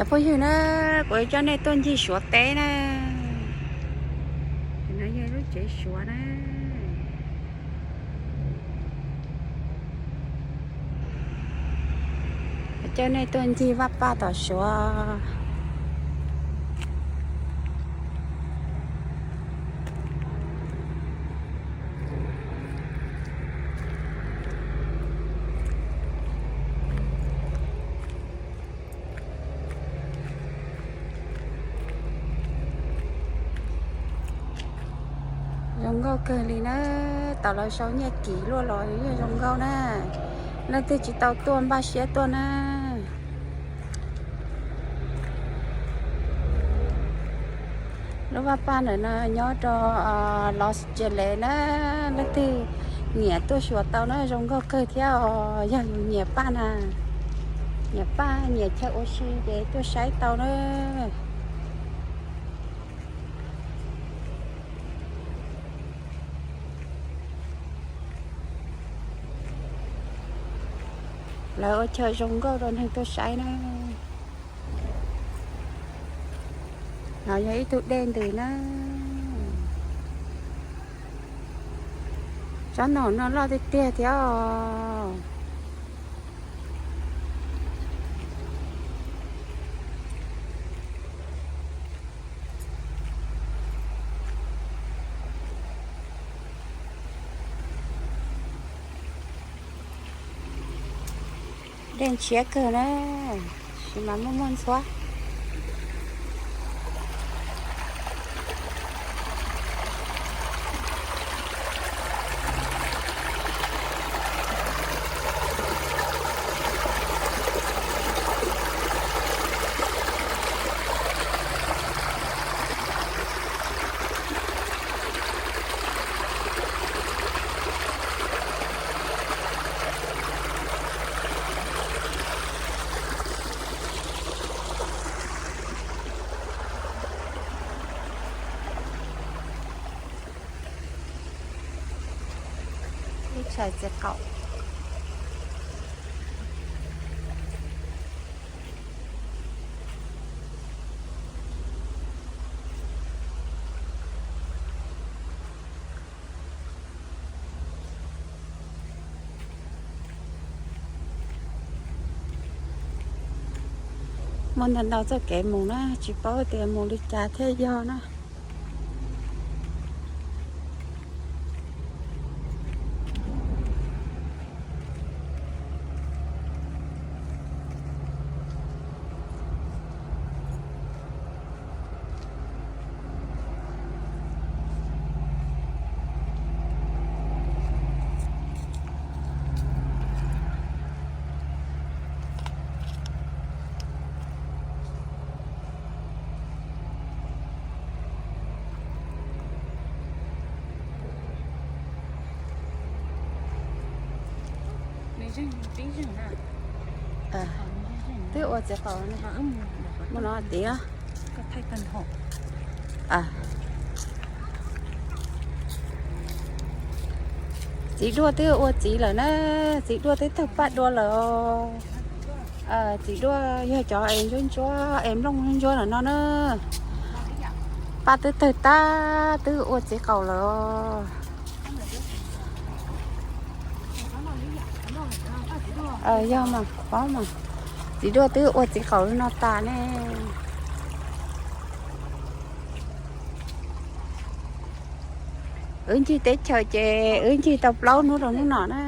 Phooj ywg na, kuv coj nej tuaj ncig Suav teb na. No yog lub tsev Suav na. Coj nej tuaj ncig Vaj Paj tom Suav. Zoo nkauj kawg li na, tau lawv sau nyiaj kim luaj los yeej zoo nkauj na. Leej twg tsis tau tuaj npaj siab tuaj na. Lub Vaj Paj ntawm no nyob rau Los Angeles na, leej twg nyiam tuaj xyuas tau na, zoo nkauj kawg thiab os. Yog yus nyiam paj na, nyiam paj nyiam chaw ua si ces tuaj saib tau na. Lawv ua chaw zoo nkauj rau neeg tuaj saib na. No yog ib tug dej ntws na. Tsob ntoo no loj tiag tiag thiab os. Dej ntshiab kawg na, tab sis mas muaj muaj ntxhuab. Ib txhais txiv qaum. Muaj ntau ntau txoj kev mus na, tsis paub tias mus li cas thiaj yog na. Twb ua txiv qaum, mus no tiag. Txiv duaj twb ua txiv lawm na, txiv duaj twb tawg paj dua lawm. Txiv duaj yog cov es ntsuab ntsuab es nplooj ntsuab ntsuab lawm no na. Paj twb tawg tag twb ua txiv qaum lawm. Yog mas, paub mas, txiv duaj twb ua txiv qaum li no tas ne. Wb ncig teb chaws ces wb ncig tau plaub hnub rau hnub no na.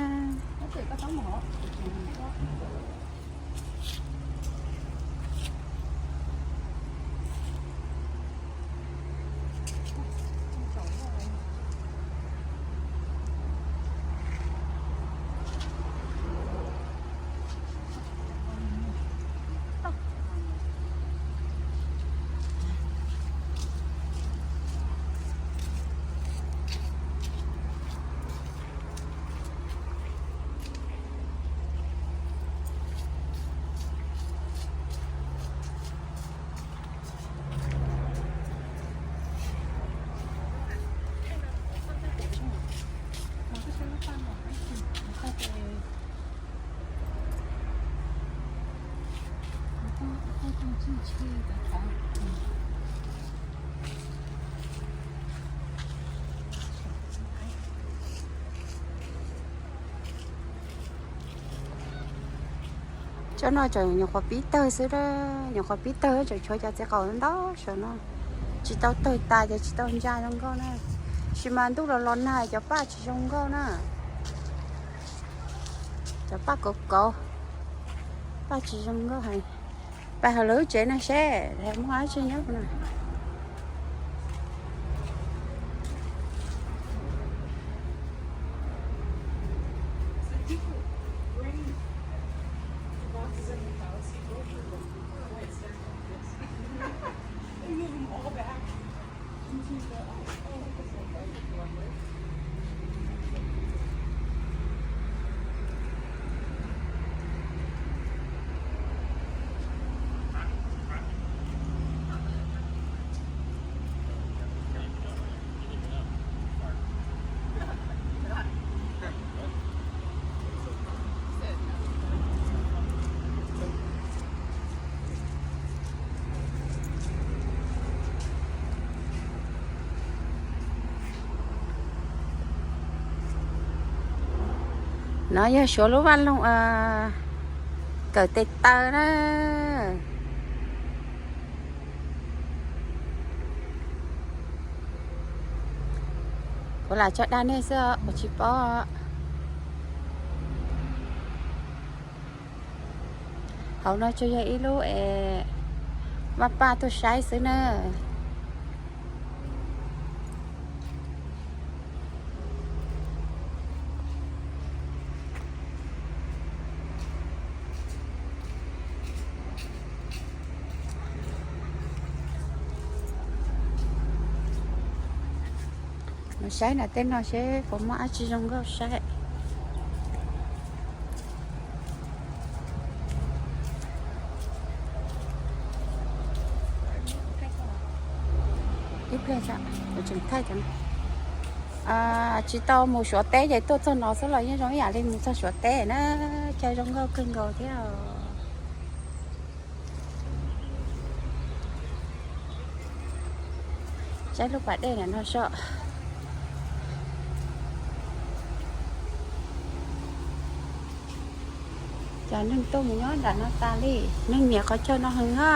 Cov no tseem nyuam qhuav pib tawg xwb a, nyuam qhuav pib tawg tseem tshuav cov txiv qaum ntau saum no. Tsis tau tawg tas ces tsis tau ntsa zoo nkauj na. Tab sis mas ntuj los los nag cov paj tsis zoo nkauj na. Cov paj kauv kauv, paj tsis zoo nkauj heev. Pais hauv lawv lub tsev no seb muaj dab tsi nyob no. No yog Suav lub vaj loog kawm tes taw na. Kuv lam tso dag nej xwb os, kuv tsis paub. Hauv no tsuas yog ib lub es vaj paj tuaj saib xwb na. Mus saib nram tej no seb puas muaj dab tsi zoo nkauj saib. Ib pliag, kuv tseem thaij cov no. Tsis tau mus Suav teb ces tuaj txog no xwb los yeej zoo ib yam li mus txog Suav teb na. Caij zoo nkauj kawg nkaus thiab. Saib lub pas dej nram no saib. Cov neeg tuaj mus nyob nram no tas li, neeg nyiam qhov chaw no heev na.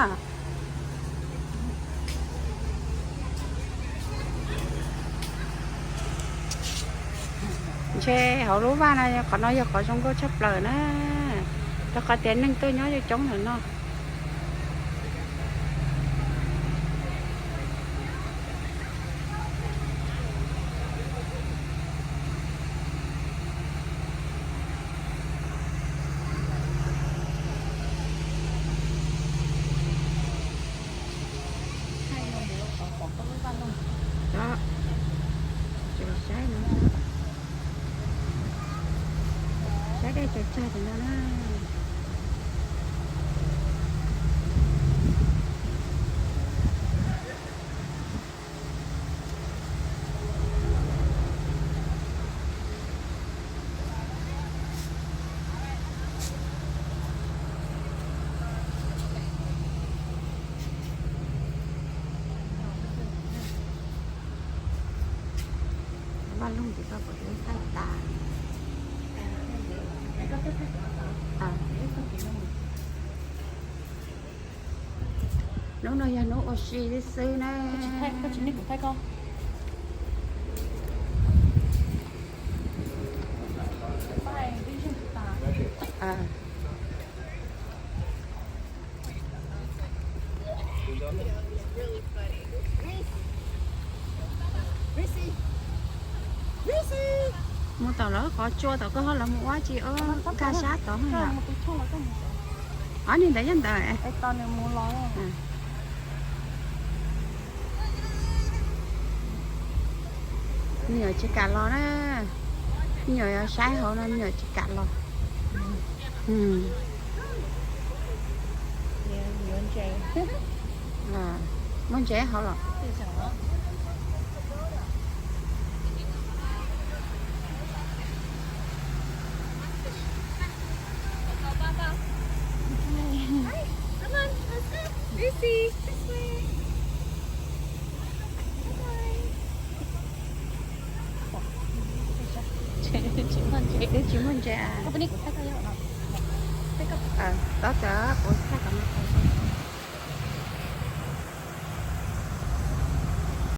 Ntshe hauv lub vaj no qhov no yog qhov zoo nkauj tshaj plaws na, rau qhov tias neeg tuaj nyob coob coob ntawm no. Saib dej tsaws tsag tam no na. Vaj loog ces koj puas tau thaij tas? Hnub no yog hnub ua si xwb xwb na. Mus tom lawv qhov tsua tom koj ho los mus ua tsi, kaj sab tod. Ob niag ntawd yog ntawd. Me nyuam tsis kam los na. Me nyuam saib hauv no me nyuam tsis kam los. Muaj ntses hauv los. Lucy, this way. Bye bye. Tsis muaj ntses. Tsis muaj ntses. Tab sis kuv txhaj kom mas